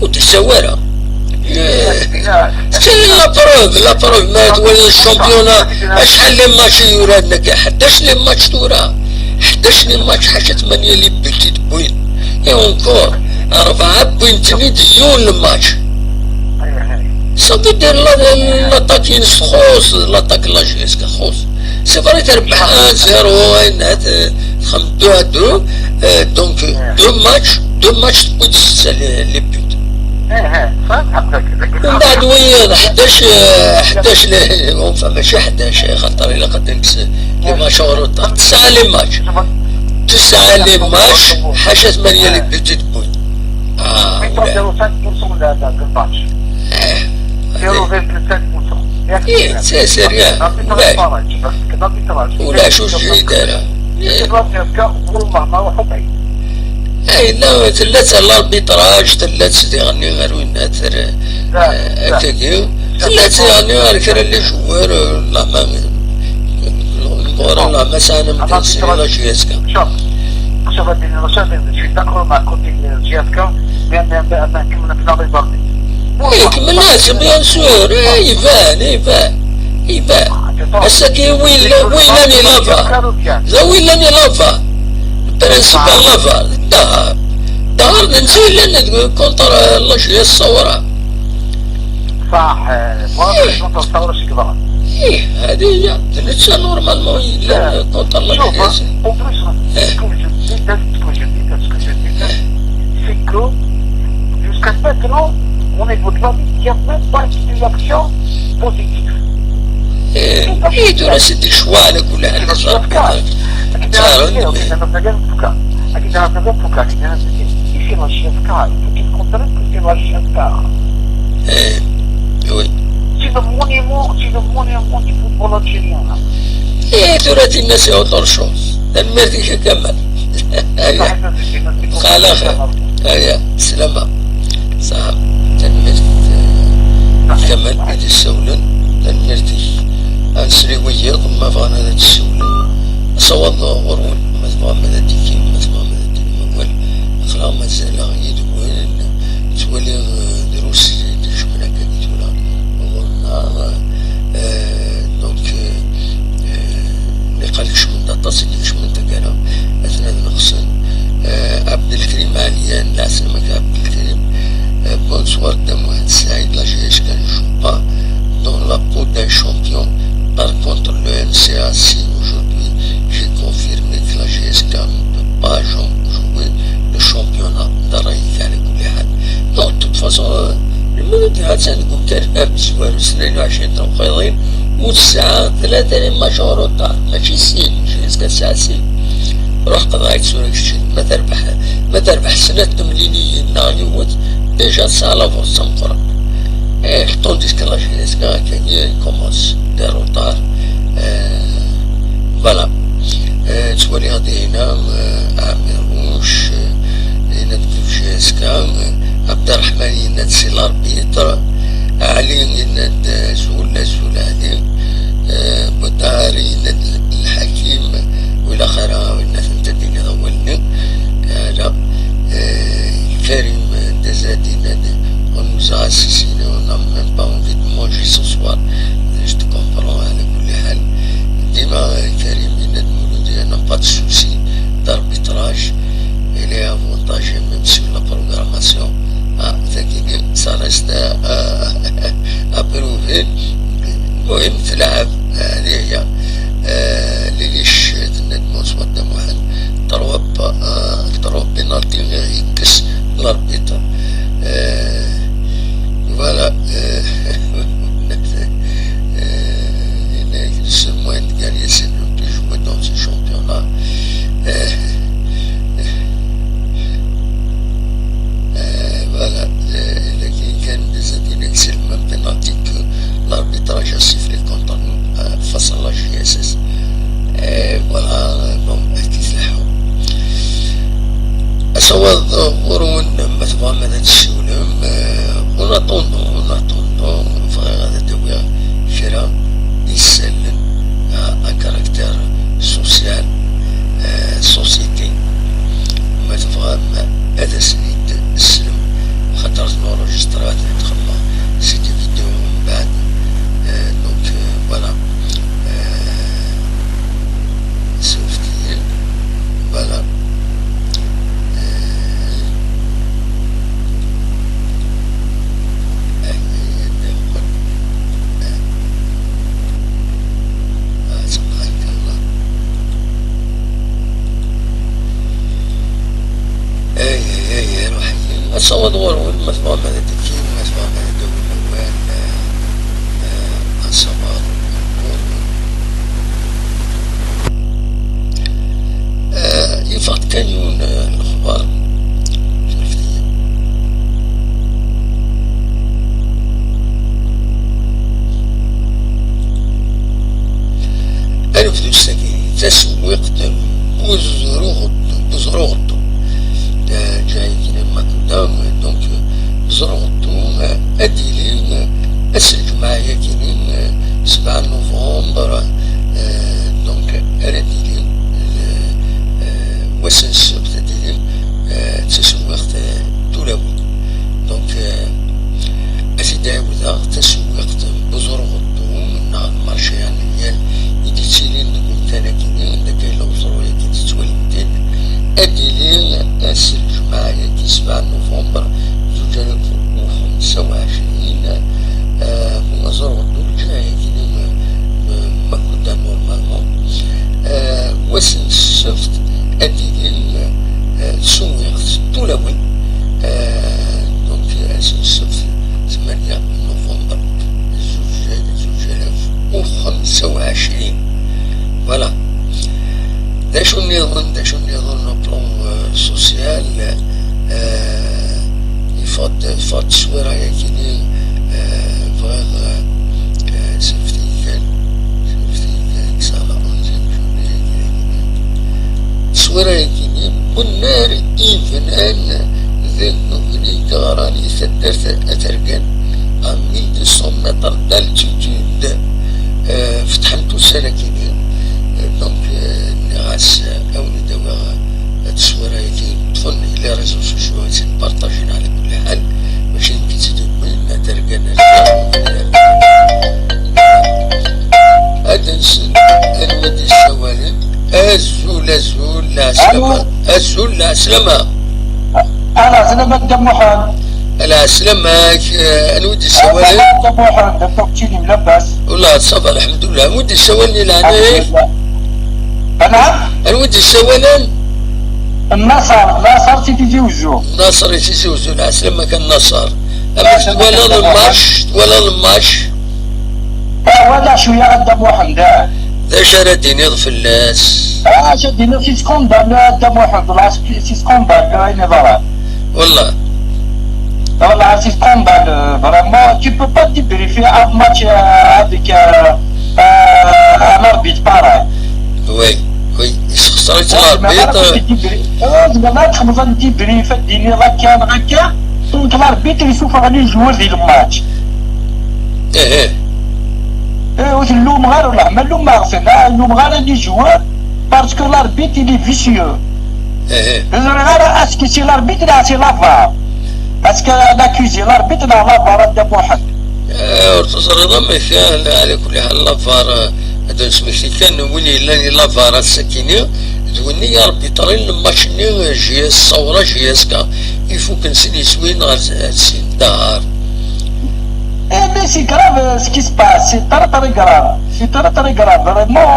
ودي سوارة. إيه. C'est la preuve، la preuve، ما تولي الشامبيونا، شحال les matchs يورا لنا كاع؟ حداش les matchs تورا، حداش les matchs، حاجة ثمانية les buts تبوين. Et encore، أربعة بوينت ثمانية ديون الماتش. Ça veut dire la, l'attaque ينس خوص، l'attaque la G S K خوص. C'est vrai تربح un zéro، وين هاد، خم deux à deux، euh، donc deux matchs، deux matchs تبوين ستة les, les buts. ايه، ايه، فهمت حقك. لكن ومن بعد ويض حداش، آه، حداش ل-، enfin ماشي حداش، خاطر إلا قد نكس les matchs en retard. تسعة les matchs. تسعة les matchs، حاشا ثمانية les buts تبوين. آه، mais ولا. Zéro cinq pour cent de, de, de match. آه. Zéro virgule cinq pour cent. إيه، c'est, c'est rien. ولا. ولا شو جاي دارها. إيه. والله ما هو حبي. اي لا، تلات l'arbitrage، تلات سيدي غني غير وين تر-، لا، آه، لا. هكاكي. تلات يعني غير كرا les joueurs، آه، لا ما، المباراة لا ما سانا مدرسين لا G S K. شوف، شوف هاد النيشان، je suis d'accord مع côté G S K، لأن، لأن كنا في la répartie. اي كملنا، c'est bien sûr، اي يبان، اي يبان، يبان. هسا كي وين، وين راني لافا؟ لا وين راني لافا؟ Principal لافا، الدهر. الدهر ننسى لنا كونتر لاجي الثورة. صح، آه، مواطن إيه. كونتر الثورة شي كبار. ايه، هذه هي. نتسى normalement، لا، كونتر شوف، لاجي. En plus, ce que je dis, ce que je dis, c'est que jusqu'à maintenant, on est votre famille qui a même pas une action positive. ايه، ايه، دول سيدي شوالك ولا حنا صافي. اكيد انا كذا فكاك، اكيد انا سيدي. ايش هو الشيف كار؟ يمكن كونترا كنت هو الشيف كار. ايه، وي. C'est le monument, c'est le monument du football algérien. ايه، دول الناس يا autre chose. تنميرتك كمل. هيا. على خير. هيا، سلامة. صح. تنميرت، آه، كمال بيدي السولن. تنميرتي. أنسري وياض، ما بغانا هذا السولن. صواب غرون. ما تبغى ماذا ديكي، ما تبغى ماذا ديكي، ما قال. خلا ما زال يدوين. توالي، آه، دروس اللي تجمعنا كان يتولى. والله، آه، donc، آه، آه، اللي قال لك شمنت، عطاس اللي شمنت كان أثناء نقصن. آه، عبد الكريم عليان، العسلمة عبد الكريم. آه، bonsoir, Damouhad Saïd, la G S K ne joue pas dans la peau d'un champion. Par contre, le N C A, si aujourd'hui, j'ai confirmé que la G S K ne peut pas jou-, jouer le championnat. درايك على كل حال. Non, de toute façon, آه، المهم هاتان نقول كان أمس وارو اثنين وعشرين تنقيضين وتسعة ثلاثة لما شهر وطار، ماشي سين، ماشي إسكا تسعة سين. روح قضايا تسوري كشي، ما تربح، ما تربح سنة تملينيين، نا يوت، Déjà, ça, la force, ça me fera. Eh, tandis que la jeunesse, quand elle commence des retards, euh, voilà. Euh, tu vois, les Adéna, euh, Amir Rouche, euh, les Nadou G S K, euh, Abderrahmane, c'est l'arbitre, Ali, les Nadou, euh, Zoula, Zoula, Ali, euh, Boudari, les Nadou, Hakim, ou la Khara, ou les Nadou, Tadine, Rawalni, euh, là, euh, Karim, euh, Dazadine, on nous a assassinés, on n'a même pas envie de manger ce soir. Je te comprends, على كل حال. ديما كريم يناد مولودي، أنا pas de souci d'arbitrage. Il est avantagé même sur la programmation. Ah, ça reste à, à, à prouver. المهم تلعب، آه، هذه هي. آه، ليليش تناد مونس ودا محمد. Trois pa-, euh, trois pénalty, euh, yekkes l'arbitre. Euh, voilà, euh, euh, il est le seul moyen de gagner, c'est de ne plus jouer dans ce championnat. Euh, euh, voilà, euh, لكن كان des Adéna, c'est le même pénalty que l'arbitrage a sifflé contre nous, euh, face à la G S S. Et voilà, bon, أكيد لحو. Asawaḍ ɣur-wen, ma tebɣam ad tessiwlem, euh, en attendant, en attendant, bɣiɣ ad d-awiɣ kra isallen, euh, à caractère social, euh, société. Ma tebɣam ad asen-id-teslem, xaṭer tenregistrad, ad xedmeɣ c'est des vidéos mbeɛd. Euh, donc, euh, voilà. Euh, sauf que, voilà. Euh, euh, euh, euh, euh, euh, سبحانك الله. Ay, ay, ay, ay, ruḥ. Asawaḍ ɣur-wen, ma tebɣam ad d-tekkim, ma tebɣam ad d-tawim awal, eh, eh, asawaḍ ɣur-wen. Eh, yeffeɣ-d kan yiwen, eh, lexbar. Surfet-iyi. Anebdu s tagi, tasewwiqt n Buzruɣ-, Buzruɣeddu. Eh, ǧayen Makuda, donc, Buzruɣeddu, eh, ad d-yili, eh, ass n lǧemɛa-yagi-ni, eh, sebɛa novembre, eh, donc, ara d-yili, eh, eh, wass n ssebt, ad d-yili, eh, d tasewwiqt, eh, n tulawin. Donc, euh, ad t-id-ɛiwdeɣ, tasewwiqt n Buzruɣeddu neɣ lmarché annuel i d-yettilin deg umkan-agi-nni, anda akka yella uẓru-agi d-yettwalin din, ad d-yili ass n lǧemɛa-agi, sebɛa novembre, zuǧ alaf u xemsa u ɛecrin, euh, Buzruɣeddu lǧiha-agi-nni, euh, Makuda normalement. Euh, wass n ssebt, ad d-yili, euh, tasewwiqt n tulawin. Euh, donc, ass n ssebt, tmanya novembre, zuǧ, zuǧ alaf u xemsa u ɛecrin. Voilà. D acu nniḍen, d acu nniḍen au plan, euh, social, euh, yeffeɣ-d, yeffeɣ-d tteswira-yagi-nni, euh, bɣiɣ, euh, euh, safti kan, safti kan, kkseɣ la onzième journée-yagi-nni. Tteswira-yagi-nni, unnar ibnan deg ugni yeɣran i taddart Atergan, à mille deux cents mètres d'altitude, euh, fetḥen-t ussan-agi-nni. Euh, donc, euh, nniɣ-as, euh, awen-d-awiɣ, euh, tteswira-agi ṭṭfen i les réseaux sociaux, ad tt-id-partajin ɛla kulli ḥal, mačči nekk i tt-id-yewwin, Atergan. Ad nsel anwa d-yessawalen. Azul, azul, lɛeslama. Alo. Azul, lɛeslama. Ala, selamat Dda Muḥend. Lɛeslama-k, eh, anwa d-yessawalen? Dda Muḥend, d Dda Muḥend, d Dda Muḥend, labas? Wallah, ça va, lḥemdullah. Anwa d-yessawalen i leɛnaya-k? Alḥemdulillah. Anɛam? Anwa d-yessawalen? Naṣer, Naṣer si Tizi Uzzu. Naṣer si Tizi Uzzu, lɛeslama-k a Naṣer. Amek twalaḍ lmac? Twalaḍ lmac? Ah, walaɣ cwiya a Dda Muḥend, ah. D acu ara d-tiniḍ fell-as? Ah, acu ad d-iniɣ, c'est scandaleux a Dda Muḥend, la, c'est scandaleux ayen iḍerran. Wallah. Voilà, c'est scandale, euh, vraiment. Tu peux pas débriefer un match, euh, avec, euh, euh, un arbitre pareil. Oui, oui, يسخسر L'arbitre. L'arbitre. L'arbitre, il souffre les joueurs du match. ايه ايه Et au Lomar, là, mais Lomar, c'est là, Lomar, les joueurs, parce que l'arbitre, il est vicieux. ايه ايه Je regarde, est-ce que c'est l'arbitre, là, c'est la VAR? Est-ce que l'accusé, l'arbitre, là, la VAR, de Mohamed? آه، ورتزريضا ما كان على كل حال لافار. هذا نسمي شي كان وين يلاني لافار السكيني. دويني يا ربي طري الماتش ني جي اس صورة جي اس كا. يفوك نسيني سوين غير سين دار. Eh, mais c'est grave, euh, ce qui se passe, c'est très très grave, c'est très très grave, vraiment.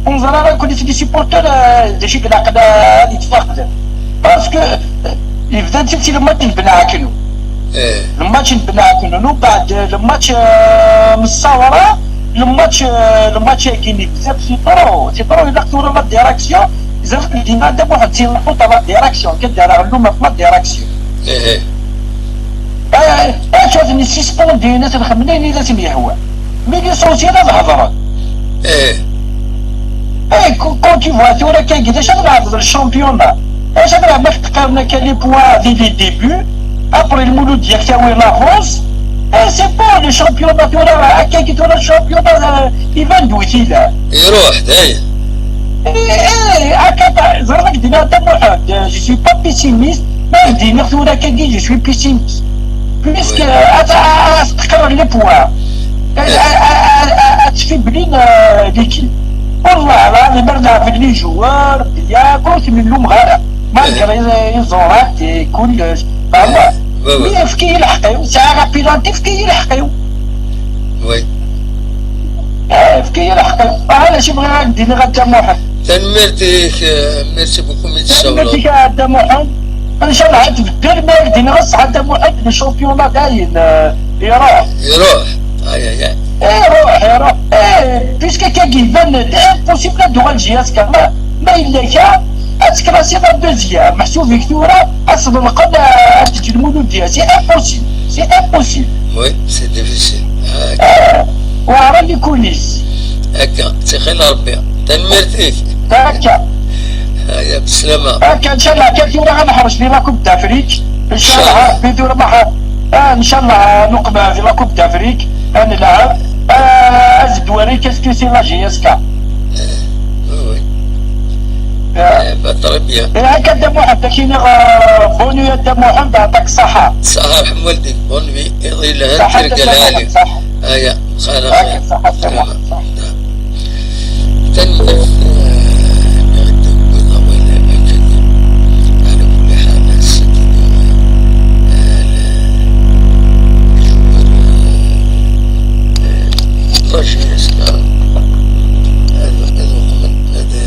On dirait que les supporters, euh, de chez Galacada, ils te font. Parce que, euh, ils viennent, c'est le match, ils viennent à nous. ايه Le match, ils viennent à nous. Nous, بعد, euh, le match, euh, مصورة, le match, euh, le match est gagné. C'est trop, c'est trop, il a tourné la direction. Ils ont fait des matchs, c'est la faute à la direction. Quelle direction? La direction. ايه Eh, eh, tu as une suspendue, une autre, une autre, une autre. Mais l'essentiel, c'est la ايه Eh, quand, quand tu vois, tu aurais qu'à guider, ça va, le championnat. Eh, ça va, moi, je te permets que les points dès le début, après le Mouloud, il y a que ça, oui, l'avance. Eh, c'est pas le championnat, tu auras, à quel, tu auras le championnat, euh, il va nous, il est. يروح داير. Eh, eh, à quatre, vraiment, je dis, attends, moi, euh, je suis pas pessimiste, mais je dis, merci, on a qu'à dire, je suis pessimiste. Puisque, Oui. euh, à, à, à, à, les points. Eh, Eh. à, à, à, à, à, تفبلين, euh, l'équipe. والله العظيم، برنا في les joueurs, il y a كل من لهم غير. Malgré, euh, ils ont raté, كل, euh, bah, ouais. Oui, oui. Mais في كي يلحقوا, c'est un rapide, في كي يلحقوا. Oui. Eh, في كي يلحقوا. هذا شي بغينا ندير غير محمد. تنميرتك، آه، merci beaucoup من السولو. نتيجة عند محمد. ان شاء الله غتبدل، ما يدينا غير الصحة عند محمد، le championnat داين، آه، يروح. يروح. اي اي اي. ايه، يروح، يروح. ايه، puisque كان كيبان impossible هادو غير جي اس كا. ما، ما الا كان اتكلاسي لا دوزيام، محسوب فيك ثورة، اصلا القنا اتجي المولودية. C'est impossible. C'est impossible. Oui, c'est difficile. هاك. ايه، وعرى les coulisses. هكا تخيل ربي. تنميرتك. هكا. هيا بالسلامة. هكا ان شاء الله كان ثورة غنحرص في la Coupe d'Afrique. ان شاء إن شاء الله الله. في ثورة ما ح-، آه، ان شاء الله نقبل في la Coupe d'Afrique. نلعب. آه، الدواري كاس كيسي لا جي اس كا. Oui, oui. آه، Eh ben, très bien. إيه، هكا دا محمد، كاين، آه، bonne nuit دا محمد، يعطيك الصحة. صحة رحم والديك. Bonne nuit. يلا، إلا هاد صحة تلقى دا محمد، العالم. صحة. هيا، خير هكا خير. صحة دا سلامة. محمد، صحة. تنميرت، آه، نعدو ولا ولا ما كان. على كل حال، السكينة، آه، الجوار، آه، آه، لا جي اس كا. هذا، هذا قبل، هذا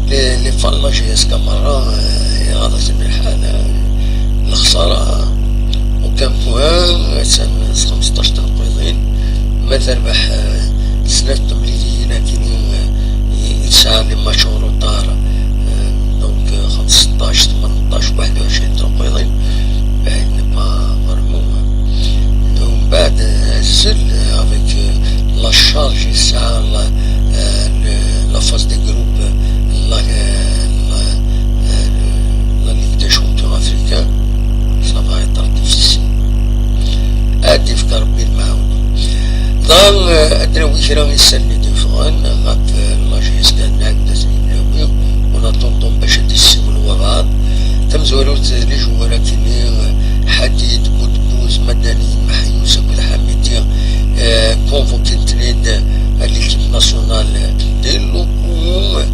لي، لي فان لا جي اس كا مرة، آه، يغضب الحال، آه، الخسارة. وكان بوان، آه، خمسطاش تنقيضين. ما تربح، آه، سنة تمليلية، لكن، آه، يتسعى لي ماتش اون روتار. آه، دونك، آه، خمسطاش، ثمنطاش، واحد وعشرين تنقيضين. بعد نبقى مرموم. ومن بعد، آه، هزل، آه، افيك، آه، لا شارج يسعى لا، آه، ل-، لا فاز دي جروب، لا، آه، لا، آه، لا ليغ دي شامبيون افريكان. صافا يطرد في السيسي. هادي في ربي المعاون. ظن، آه، أدرى ويكرا يسالني دي فغان، غاب، آه، لا جيس كان نعم دازني بلاوي، ولا طونطون باش هادي السيول وبعض. تم زوروت لي جوارا كيني، آه، حديد، بودبوز، مدني، محيوس، أكد حميدي، آه، كونفوكي تريد، آه، ليكيب ناسيونال، آه، دي لوكو، آه،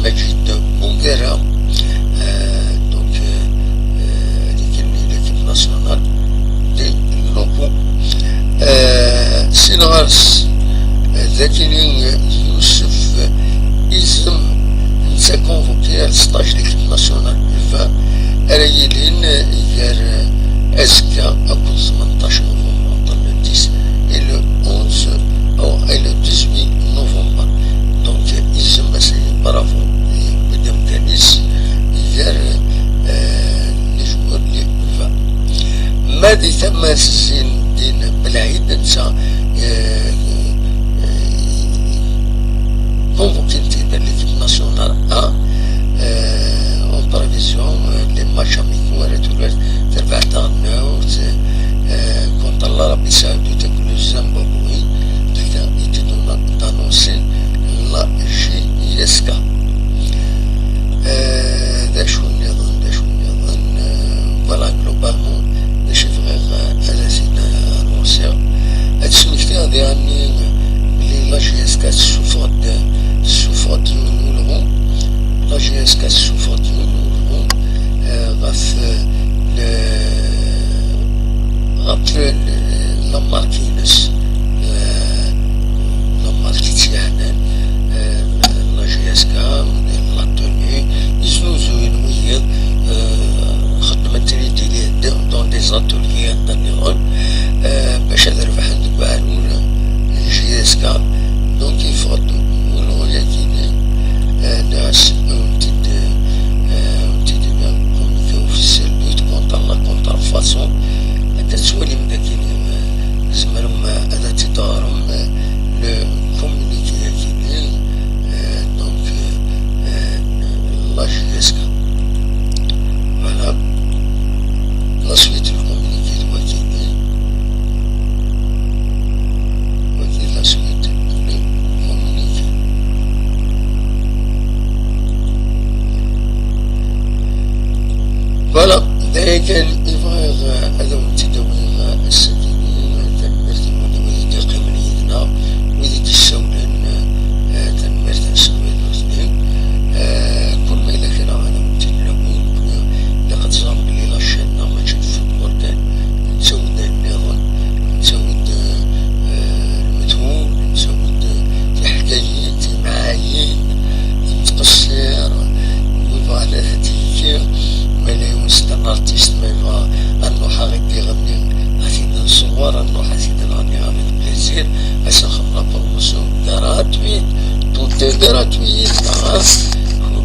مجيد بوغارا، آه، دونك، آه، آه، هذيك اللي ليكيب ناسيونال دي لوكو. آه، سينغارس، آه، ذاكيني يوسف، آه، إزم، نسا كونفوكي على ستاج ليكيب ناسيونال. ف، راه يلين، آه، يار، آه، أزكا أكون ثمنطاش نوفمبر، entre le dix et le onze، أو et le dix-huit novembre. Donc, يزم أسي برافو، يبدا مكانيس، يار، آه، les joueurs les vingt. Di tama-s Zine Eldin Belɛid, netta, eh, eh, convoqué-t-id l'équipe nationale A, eh, en prévision, eh, des matchs amicaux ara turar terbaɛt taɣelnawt, eh, contre l'Arabie Saoudite avec le Zimbabwe. Netta i d-annoncé la J S K. Eh, d acu nniḍen, d acu nniḍen, eh, voilà, globalement, d acu i bɣiɣ, eh, ad as-in-annunciɣ. Ad smektiɣ diɣenni belli la J S K tessufeɣ-d, tessufeɣ-d yiwen n ulɣu. La J S K tessufeɣ-d yiwen n ulɣu, eh, ɣef, eh, le, ɣef le, le, la marque-ines, eh, la marque i tt-yeɛnan, eh, la J S K, la tenue, i snuzuyen wiyiḍ, eh, xeddmen-ten-id dans des ateliers anda nniḍen, eh, bac ad rebḥen deg uɛrur n J S K. Donc yeffeɣ-d ulɣu-yagi-nni, eh, nniɣ-as awen-t-id, eh, awen-t-id-iniɣ, communiqué officiel de lutte contre la contrefaçon. Anda tettwalim dagi, eh, tzemrem, eh, ad tt-id-teɣrem, eh, le communiqué-yagi-nni, eh, donc, eh, eh, la J S K. Voilà. La suite, le communiqué de wagi-nni. Wagi la suite, le communiqué. Voilà, d aya kan i bɣiɣ, eh, ad awen-tt-id-awiɣ, eh, ass-agi-nni. Tanemmirt i wid i d-yeqqimen yid-neɣ, wid i d-yessawlen, eh, tanemmirt-nsen ula d nutni. Eh, kul ma yella kra ad awen-tt-id-nawi, nekkni ilaq ad teẓrem belli la chaîne-nneɣ mačči d football kan, nettawi-d ayen nniḍen, nettawi-d, eh, lmetul, nettawi-d, eh, tiḥkayin, timɛayin, nettqeṣṣir, win yebɣan ad t-yekki, ma yella yiwen c'est un artiste, ma yebɣa ad nruḥ ad ɣ-d-iɣenni, ad t-id-nṣewwer, ad nruḥ ad t-id-nɣenni avec plaisir, ad s-nxedmeɣ promotion gratuite, tout est gratuit,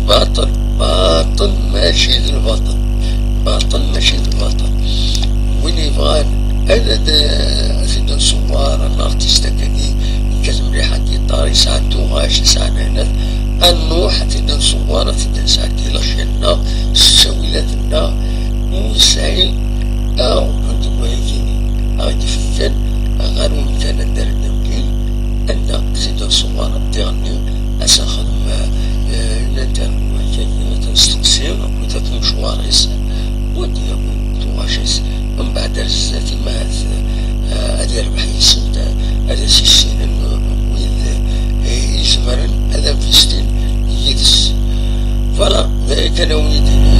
baṭel, baṭel, mačči d lbaṭel, baṭel, mačči d lbaṭel. Win yebɣan ad, ad, ad t-id-nṣewwer, un artiste akkagi, yekkat mliḥ agiṭar, yesɛa tuɣac, yesɛa lehnat, ad nruḥ ad t-id-nṣewwer, ad t-id-nesɛeddi la chaîne-nneɣ, s ttawilat-nneɣ, ur nesɛi aɣbel deg wayagi-nni, aɣ-d-ifkan ɣer umkan anda ara d-namlil, anda t-id-nṣewwer diɣenni, ad s-nxedm, eh, une interview, ad t-nesteqsi akked at umecwar-is, u ad d-yawi tuɣac-is. Mbeɛd ar zdat, imahat, eh, ad yerbeḥ yis-sent, eh, ad as-issinen wid, eh, izemren ad investin yid-s. Voilà, d aya kan a wen-id-iniɣ.